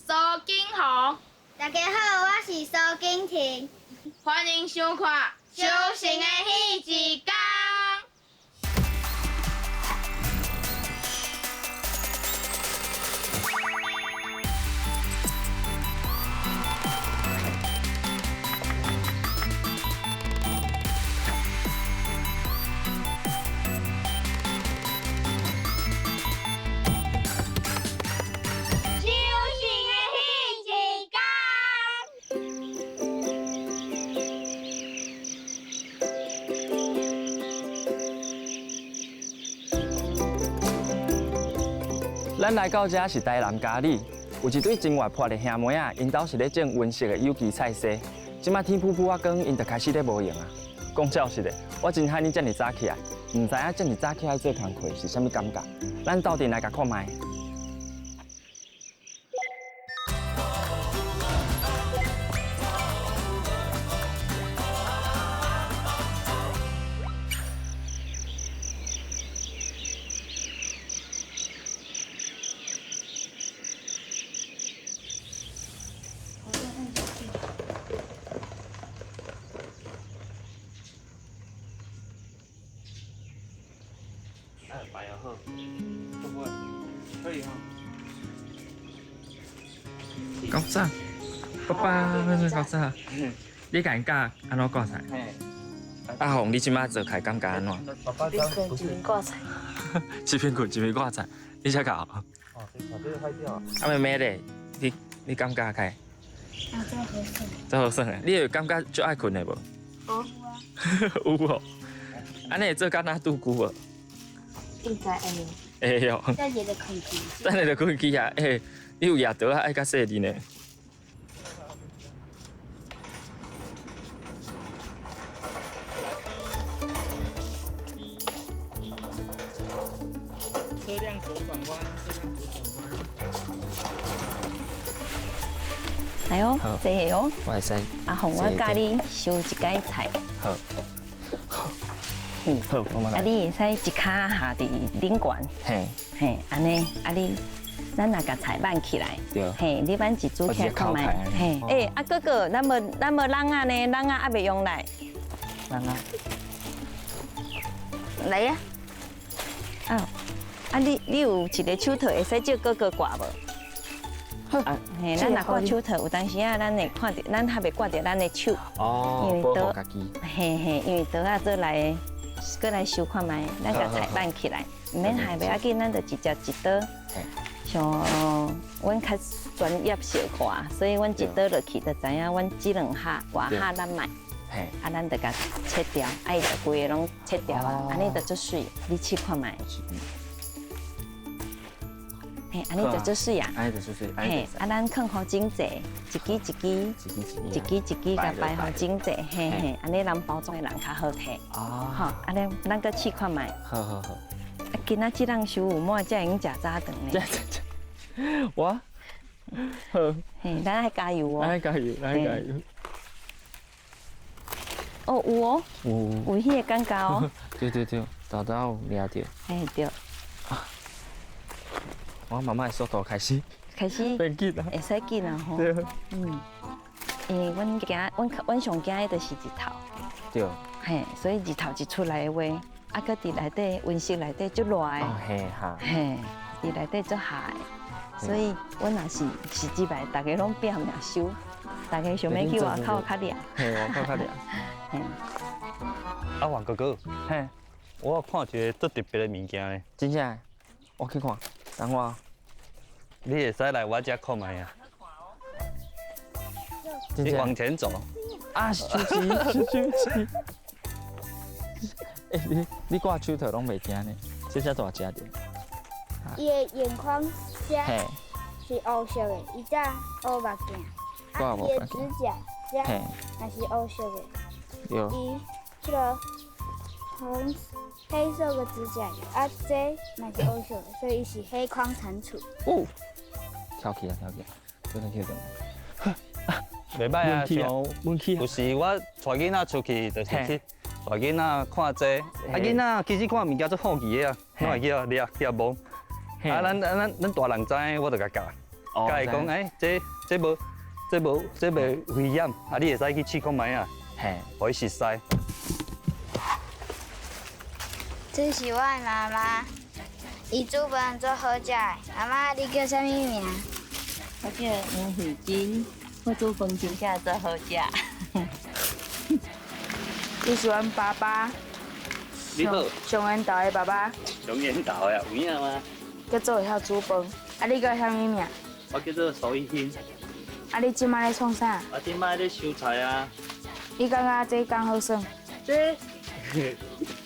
蘇景鴻。大家好，我是蘇景婷。歡迎收看《小城的彼一工》。咱來到這是台南嘉里，有一對真活潑的兄妹仔，𪜶兜是咧種溫室的有機菜薔。這擺天溆溆仔光，𪜶就開始咧無閒啊。講老實的，我真罕你這麼早起來，毋知影這麼早起來做工課是啥物感覺。咱鬥陣來共看覓。較早，爸爸，較早，你共𪜶教按怎割菜？阿紅，你這擺做起感覺按怎？一邊睏一邊割菜。一邊睏一邊割菜，你才教？哦，這個壞掉。啊妹妹咧，你你感覺起？啊，這好耍。這好耍的，你會感覺足愛睏的無？有啊。有哦。按呢會做敢若拄久無？應該會。會哦。等下就睏去。等下就睏去啊！欸，你有額刀仔愛較細膩呢。車輛左轉彎，車輛左轉彎。來哦，坐下哦。我會使。阿紅，我教你收一改菜。好。好，我啊，你會使一跤下佇頂懸。嘿。嘿，按呢，啊你，咱若共菜挽起來。對。嘿，你挽一組起來看覓。嘿，欸，啊哥哥，咱無咱無籠仔呢，籠仔猶未用來。籠仔。來啊！啊，啊你你有一个手套會使借哥哥掛無？好。嘿，咱若掛手套，有當時啊，咱會看著，咱較袂掛著咱的手。哦，保護家己。嘿嘿，因為刀仔做來，閣來收看覓，咱共菜挽起來，毋免害，袂要緊，咱就直接一刀。像阮較專業小可，所以阮一刀落去就知影，阮這兩下外下咱莫。啊，咱就共切掉，啊，伊就規个攏切掉啊，按呢就足媠，你試看覓。嘿，按呢就足媠啊！按呢就足媠。嘿，啊，咱囥予整齊，一支一支，一支一支共擺予整齊，嘿嘿，按呢人包裝的人較好提。哦。好，按呢咱閣試看覓。好好好。啊，今仔這籠收有滿，才會用食早頓呢。我，好。嘿，咱愛加油哦！咱愛加油，咱愛加油。哦，有哦，有有彼个感覺哦。對對對，豆豆有掠著。嘿對。我慢慢的速度開始。開始。變緊啊！會使緊啊吼。對。嗯，因為阮驚，阮阮上驚的就是日頭。對。嘿，所以日頭一出來的話，啊，閣佇內底溫室內底足熱的。哦嘿哈。嘿，佇內底足熱的，所以阮若是是這擺，逐家攏拼命收，逐家想欲去外口較涼。嘿，外口較涼。嘿。阿黃哥哥，嘿，我有看一个足特別的物件呢。真正？我去看，等我。你會使來我遮看覓啊？你往前走。啊，手指，手指。欸，你你掛手套攏袂驚呢？這遮大隻著。伊的眼眶遮是烏色的，伊才烏目鏡。啊，伊的指甲遮也是烏色的。對。伊這个紅黑色的指甲油，啊，這嘛是烏色的，所以伊是黑框蟾蜍。哦，跳起來，跳起來，真的跳起來。袂歹啊，像有時我帶囡仔出去，就是去帶囡仔看這，啊，囡仔其實看物件足好奇的啊，攏會去掠去摸。啊，咱咱咱大人知，我就共教。共伊講，欸，這無危險，啊，你會使去試看覓啊，嘿，予伊熟似。這是我的媽媽，伊煮飯足好食的。阿媽，你叫啥物名？我叫黃慧珍，我煮飯真正足好食。這是阮爸爸。你好。上緣投的爸爸。上緣投的，有影嗎？叫做會曉煮飯。啊，你叫啥物名？我叫做蘇一興。啊，你這擺咧創啥？我這擺咧收菜啊。你感覺這工好耍？這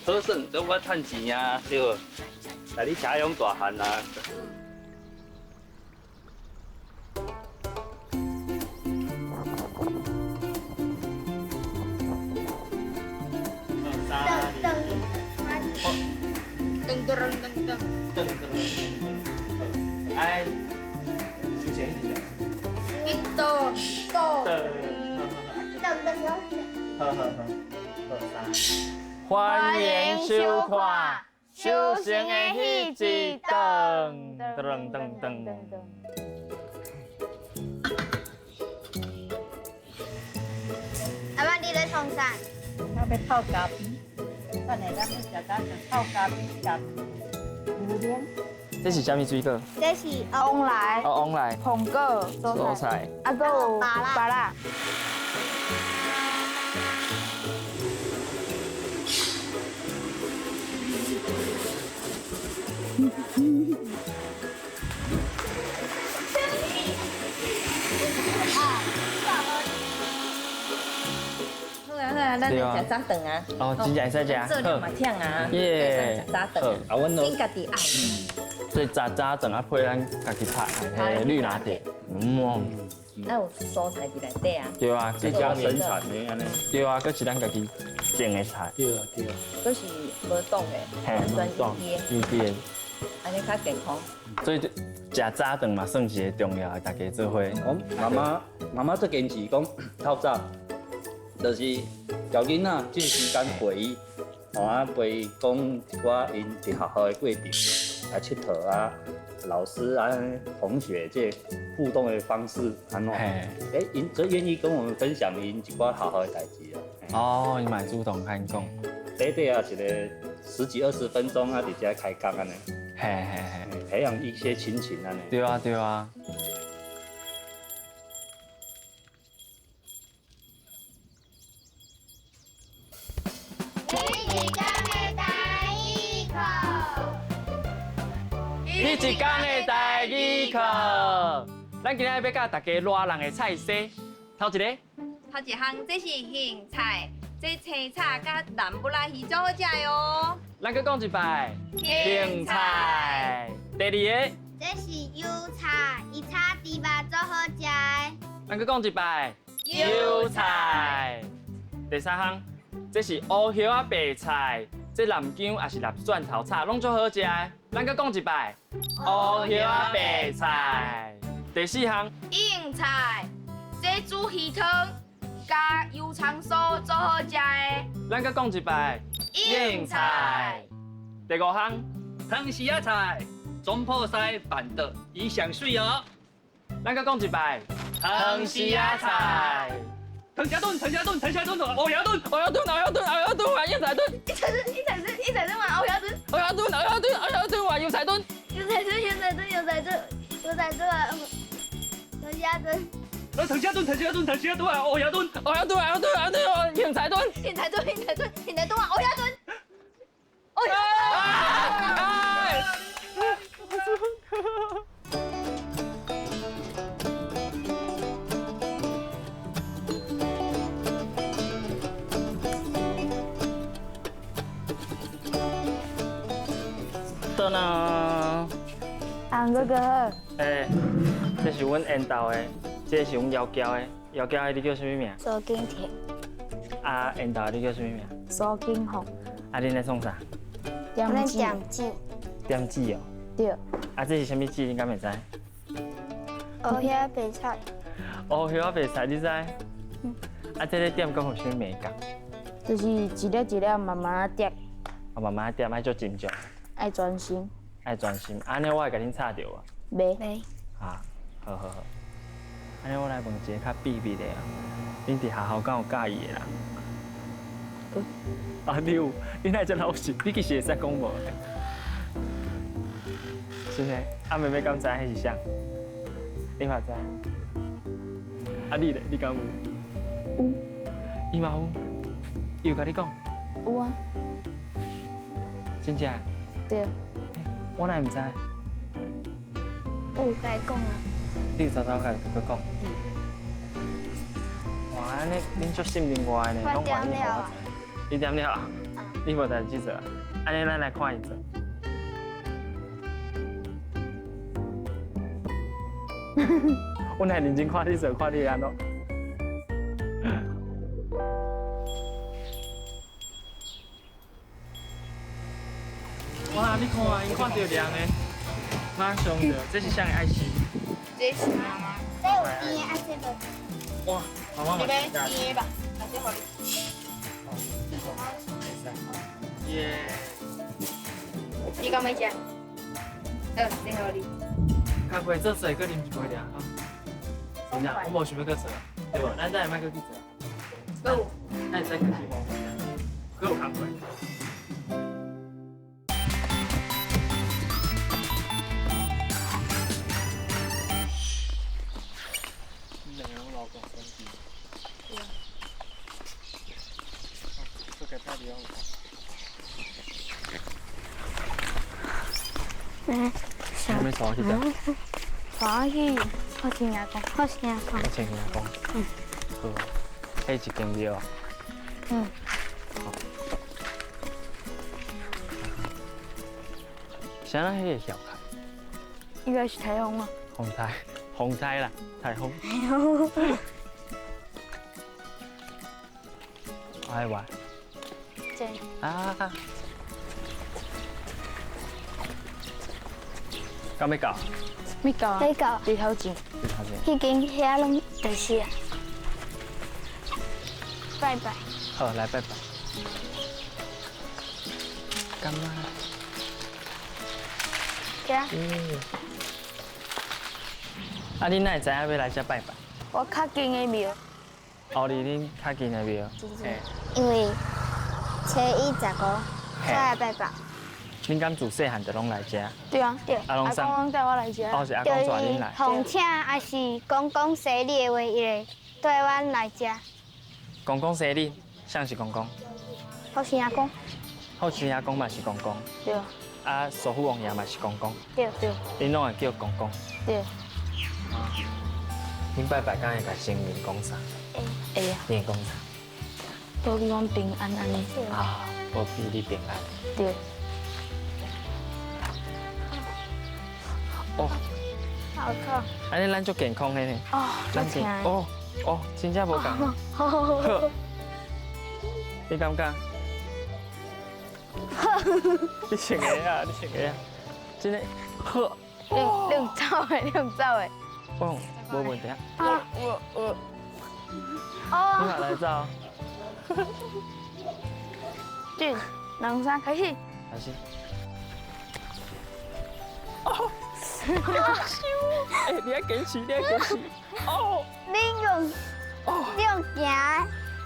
好耍，都我趁錢啊，對無？來你家養大漢啊。噔噔噔噔噔噔。哎，收钱一点。一哆哆。噔噔噔。好好好，欢迎收看《修成的彼一顿》。噔噔噔噔。阿媽，你咧創啥？我欲泡咖啡。等下咱欲食早餐，泡咖啡食牛奶。這是啥物水果？這是旺來。哦，旺來。紅果蔬菜。啊，閣有芭樂。好啊好啊，咱來食早頓啊！哦，真正會使食。做了嘛忝啊，耶！食早頓。啊，阮恁家己愛。所以食早頓啊，配咱家己拍的綠拿鐵。嗯。咱有蔬菜佇內底啊。對啊，自家生產的按呢。對啊，閣是咱家己種的菜。對啊對啊。閣是無凍的，完全有機的。有機的。按呢較健康。所以食早頓嘛，算是一個重要的，大家做伙。我媽媽媽最堅持講透早，就是教囡仔這個時間陪伊，啊陪伊講一寡𪜶佇學校的過程，來𨑨迌啊，老師啊同學這個互動的方式按怎？欸，𪜶就願意跟我們分享𪜶一寡學校的代誌啊。哦，伊嘛會主動肯講。短短啊，一個十幾二十分鐘啊，佇遮開講按呢。嘿嘿嘿，培養一些親情按呢。對啊對啊。你一工的台語課，咱今仔日欲教大家賴人的菜色。頭一個，頭一項，這是莧菜，這青炒佮南不拉魚足好食的哦。咱閣講一擺，莧菜。第二個，這是油菜，伊炒豬肉足好食的。咱閣講一擺，油菜。第三項，這是烏葉仔白菜，這南薑也是擸蒜頭炒，攏足好食的。咱閣講一擺，烏葉仔白菜。第四項，莧菜，這煮魚湯加油蔥酥足好食的。咱閣講一擺，莧菜。第五項，湯匙仔菜，總鋪西辦桌，伊上媠哦。咱閣講一擺，湯匙仔菜。藤家墩，藤家墩，藤家墩，烏鴉墩，烏鴉墩，烏鴉墩，烏鴉墩，換油菜墩。一彩墩，一彩墩，一彩墩，換烏鴉墩。烏鴉墩，烏鴉墩，烏鴉墩，換油菜墩。油菜墩，油菜墩，油菜墩，油菜墩，藤家墩。藤家墩，藤家墩，藤家墩，烏鴉墩，烏鴉墩，烏鴉墩，烏鴉墩，油菜墩。油菜墩，油菜墩，油菜墩，換烏鴉墩。烏鴉墩。噔噔，阿哥哥好。欸，這是阮緣投的，這是阮妖嬌的。妖嬌的你叫啥物名？蘇金田。啊，緣投的你叫啥物名？蘇金鳳。啊，恁咧創啥？點紙。點紙哦。對。啊，這是啥物紙？你敢會知？烏葉白菜。烏葉白菜，你知？嗯。啊，這个點敢有啥物美感？就是一粒一粒慢慢點。啊，慢慢點，愛足斟酌。愛專心。愛專心，按呢我會共恁吵著無？袂。啊，好好好。按呢我來問一个較秘密的啊，恁佇學校敢有佮意的人？啊，你有？你哪會遮老實？你其實會使講無？是呢，啊妹妹敢知彼是啥？你嘛知？啊你咧？你敢有？有。伊嘛有。伊有共你講？有啊。真正？對。我哪會毋知？有共伊講啊。你有偷偷共伊講？嗯。哇，按呢恁足信任我的呢，攏願意予我知。你點了啊？你無代誌做，按呢咱來看伊做。我若認真看你做，看你會按怎？哇，你看，𪜶看著凉的，馬上就，這是啥的愛心？這是媽媽。這有甜的，啊這無。哇，媽媽嘛你欲甜的吧？啊，這予你。耶！你敢欲食？好，這予你。工課做做，閣啉一杯爾。真正，我無想欲閣做，對無？咱等下莫閣去做。閣有。咱會使閣去無？閣有工課。兩个攏老公生氣。對啊。這個到底要？嗯。啥物帶去食？帶去好清阿公，好清阿公。好清阿公。嗯。好，彼一間廟。嗯。好。啥人彼个協起？應該是颱風啊。風颱，風颱啦，颱風。愛玩。這。啊。敢欲到？欲到啊！欲到。佇頭前。佇頭前。彼間遐攏就是啊。拜拜。好，來拜拜。幹嘛？對啊。嗯。啊，你哪會知影欲來遮拜拜？我較近的廟。哦，離恁較近的廟。因為初一十五才來拜拜。恁敢自細漢就攏來遮？對啊，對。阿公帶我來遮。哦，是阿公帶恁來。奉請還是公公生日的話，伊會帶阮來遮。公公生日，啥是公公？好生阿公。好生阿公嘛是公公。對。啊，蘇父王爺嘛是公公。對對。恁攏會叫公公。對。恁拜拜敢會共神明講啥？會啊。你會講啥？保庇阮平安按呢。啊，保庇你平安。對。哦，好痛！按呢咱足健康的呢。哦，咱健哦哦，真正無仝。好，你感覺？你穿个啊？你穿个啊？真的好。你用走的，你用走的。哦，無問題啊。我。哦。你嘛來走。一、兩、三，開始。開始。哦。欸，你愛堅持，你愛堅持。哦。你用行。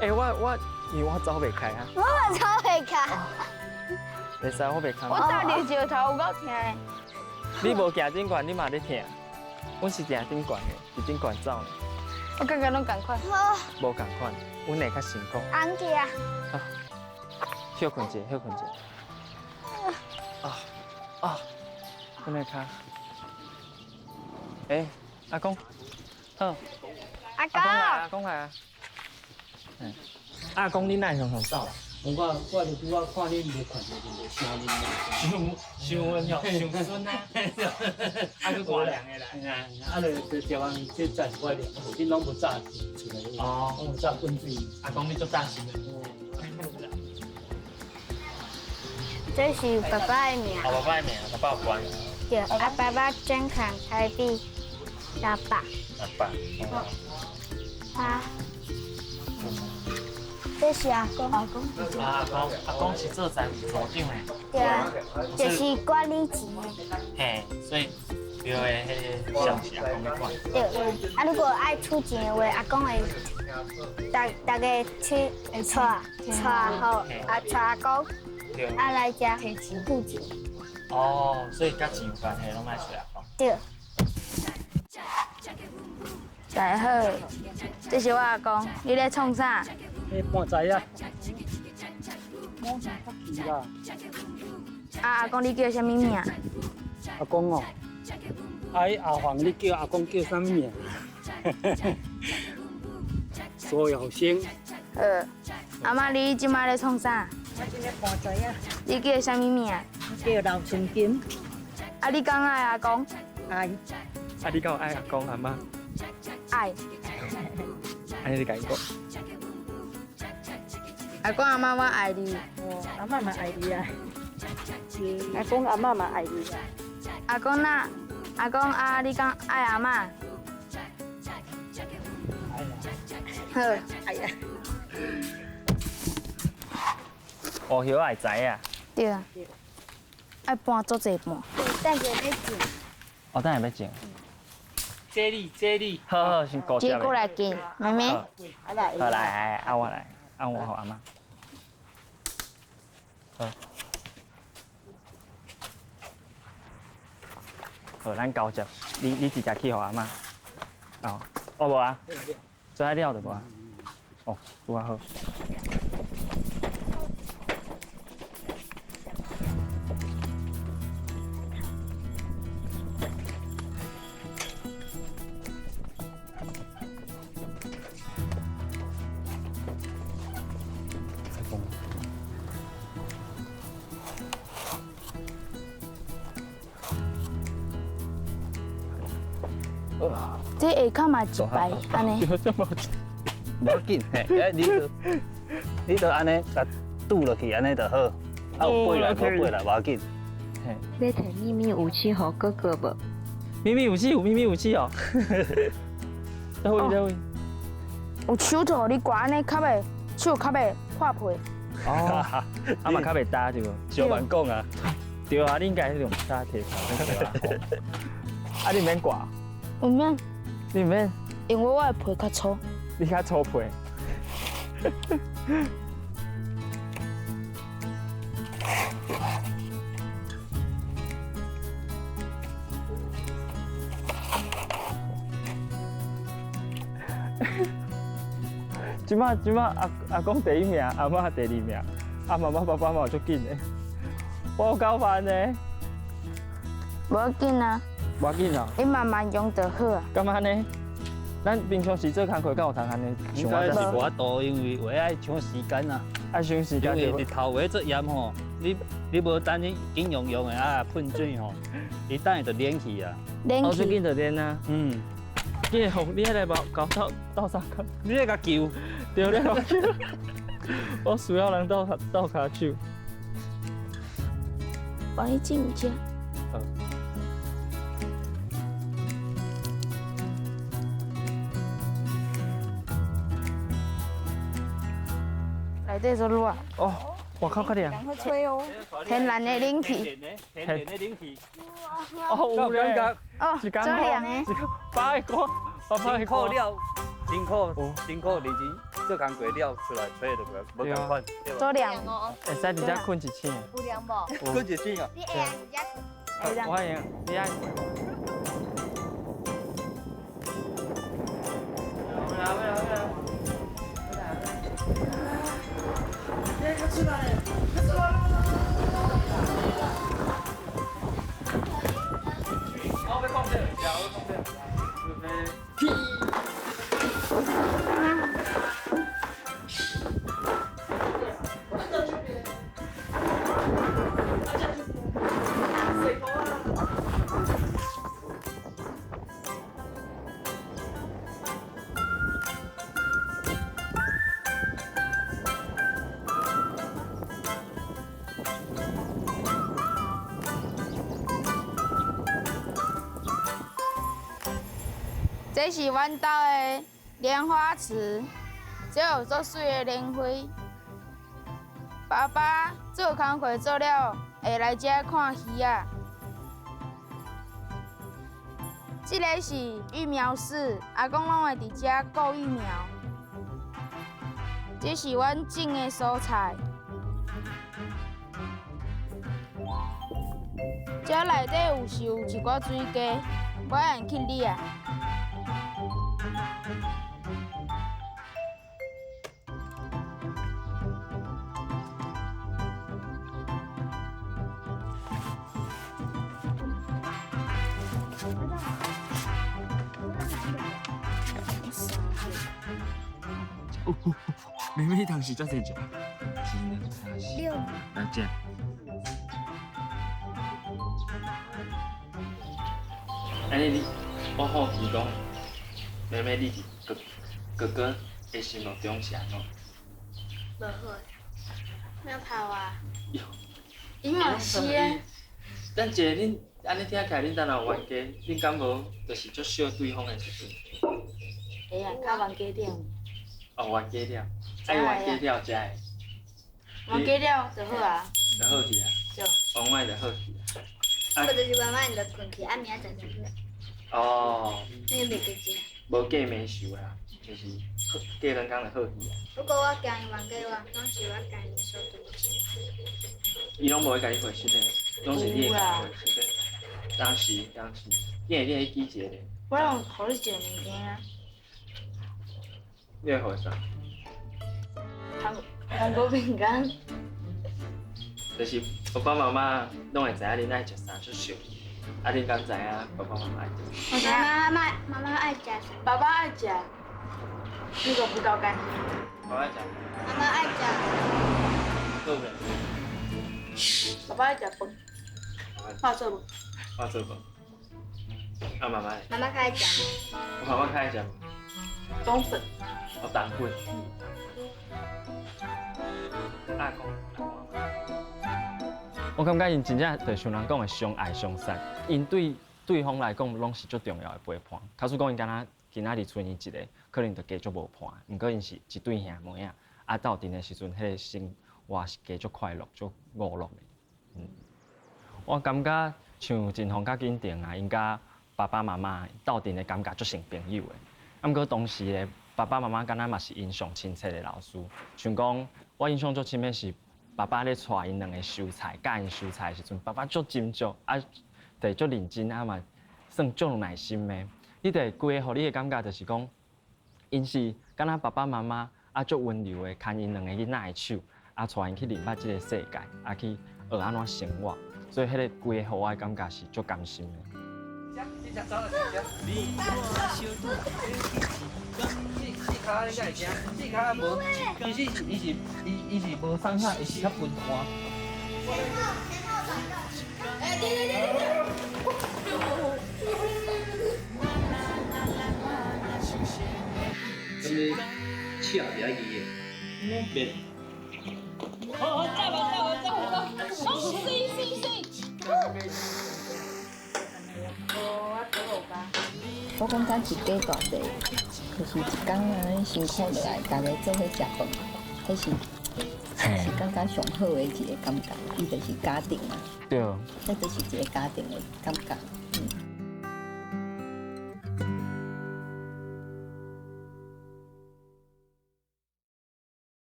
欸，我因為我走袂開啊。我嘛走袂開。袂使，我袂開。我走佇石頭有夠疼的。你無行頂懸，你嘛咧疼。阮是行頂懸的，佇頂懸走。我感覺攏仝款。無仝款，阮會較辛苦。紅去啊！啊，歇睏者，歇睏者。啊啊，阮的跤。欸，阿公，好。阿公。阿公來，阿公來啊。嗯，阿公，你哪會常常走？我我就拄仔看恁無看著就無聲音啦。傷阮哦，傷孫啊！啊，閣寒涼的啦。啊，就台灣這早是我涼，恁攏無早出來。哦，攏有早滾水。阿公，你足早心的。這是爸爸的名。哦，爸爸的名，爸爸有關。對，啊，爸爸捐款台幣600。600。啊。這是阿公。阿公，阿公是做財務組長的。對啊，就是管理錢的。嘿，所以对的，彼个上是阿公咧管。对，啊，如果爱出钱的话，阿公会逐逐家去带带好，啊带阿公，啊来遮付钱。哦，所以佮钱有关系，拢爱揣阿公。对。大家好，这是我阿公，你咧创啥？咧搬材啊。啊，阿公，你叫啥物名？阿公哦，啊，阿黄，你叫阿公叫啥物名？苏耀生。好，阿嬷，你这摆咧创啥？我这咧搬材啊。你叫啥物名？我叫刘春金。啊，你敢爱阿公？爱。啊，你敢有爱阿公阿嬷？爱。按呢你共伊讲。阿公阿嬷，我爱你。阿嬷嘛爱你啊。阿公阿嬷嘛爱你啊。阿公那，阿公啊，你敢爱阿嬷？爱啊。好。爱啊。乌叶仔会知啊。对啊。爱搬足济搬。等下欲种。哦，等下欲种。这里，这里。好好，先顾这过来见，妹妹。好来，啊我来，啊我予阿嬷。好。好，咱交接，你直接去予阿嬷。哦，哦无啊？做爱了就无啊？哦，拄仔好。这下跤嘛一排按呢。无要紧，嘿，哎，你就按呢，共拄落去，按呢就好。啊，有飞来无飞来，无要紧。欲提秘密武器予哥哥无？秘密武器有秘密武器哦。佗位佗位。有手套，你挂按呢较袂手较袂破皮。哦，啊嘛较袂焦对无？小万讲啊。对啊，你应该用啥提出来？啊，你免挂。毋免。你毋免。因为我的皮较粗。你较粗皮。这摆这摆阿公第一名，阿嬷第二名，阿妈妈爸爸嘛足紧的，我有够慢的。无要紧啊。无要紧啊。你慢慢用就好啊。敢按呢？咱平常时做工课，敢有通按呢？应该是无法度，因为有爱抢时间啊。爱抢时间。因为日头话做炎吼，你无等你紧用用的啊喷水吼，伊等下就冷去啊。冷去。哦，最紧就冷啊。嗯。你吼，你彼个无搞斗斗相共。你咧共救？对，你共救。我需要人斗斗跤手。帮你浸一下。好。内底做热。哦，外口较凉。会吹哦。天然的冷气。天然的冷气。哦，有感觉。哦，足凉的。爸会寒，爸爸会寒。了，辛苦辛苦，认真做工课了出来吹就无仝款。足凉哦。会使伫遮睏一醒。有凉无？睏一醒啊。你会用伫遮睏？我会用，你爱。来来来。出来了！出来了！我要讲这个，我要讲这个，准备起。这是阮兜的莲花池，这有足媠的莲花。爸爸做工课做了，会来遮看鱼仔。這个是育苗室，阿公攏會佇遮顧育苗。這是阮種的蔬菜。遮內底有收一寡水果，我愛去掠。妹妹当时才济只，一、两、三、四、五、六只。按呢你，我好奇讲，妹妹你伫哥哥哥的心目中是按怎？无好，没有跑啊。哟，伊嘛是啊。等一下，恁按呢听起来，恁等下有冤家，恁敢无就是足惜对方的时阵？会啊，较冤家了。哦，冤家了，爱冤家了才会。冤家了就好啊。就好去啊。对。往外就好去啊。无就是慢慢就困去，啊明仔载就起来。哦。那个袂记得。无计暝仇啦，就是过两工就好去啊。不过我惊伊冤家我，拢是我家己说对不起。伊拢无会共你回信的，拢是你会共伊回信的。当时，当时，你会你会记一个咧。我拢予你一个物件啊。你会予啥？糖糖果饼干。就是爸爸妈妈拢会知影恁爱食啥，足熟。啊，恁敢知影爸爸妈妈爱食啥？我知妈妈妈妈爱食啥？爸爸爱食那个葡萄干。爸爸爱食。妈妈爱食。好未？爸爸爱食饭。化做无？化做无。啊，妈妈。妈妈较爱食。我妈妈较爱食。冬粉。哦，冬粉。阿公，阿公。我感觉𪜶真正就像人讲的相爱相杀，𪜶对对方来讲拢是足重要的陪伴。假使讲𪜶敢若今仔日賰𪜶一个，可能就加足无伴。毋过𪜶是一对兄妹仔，啊斗阵的时阵，彼个生活是加足快乐、足娱乐的。我感觉像振宏佮景婷啊，𪜶佮爸爸妈妈斗阵的感觉足像朋友的。啊，毋过当时的爸爸妈妈敢若嘛是𪜶上亲切的老师。像讲，我印象足深的是。爸爸咧带𪜶两个收菜，教𪜶收菜的时阵，爸爸足斟酌，啊，就足认真，啊嘛算足有耐心的。你就会规个予你的感觉就是讲，𪜶是敢若爸爸妈妈啊，足温柔的牵𪜶两个囡仔的手，啊，带𪜶去认捌这个世界，啊，去学按怎生活。所以，彼个规个予我的感觉是足甘心的。四跤应该会惊，四跤无，其实伊是伊伊是无上下，伊是较分散。哎，对对对对对。咁你切是爱记的，免。好，走吧走吧走吧，哦，是是是。我感觉一家大细，就是一工按呢辛苦落来，大家做伙食饭，彼是是感觉上好的一个感觉，伊就是家庭啊。对。彼就是一个家庭的感觉。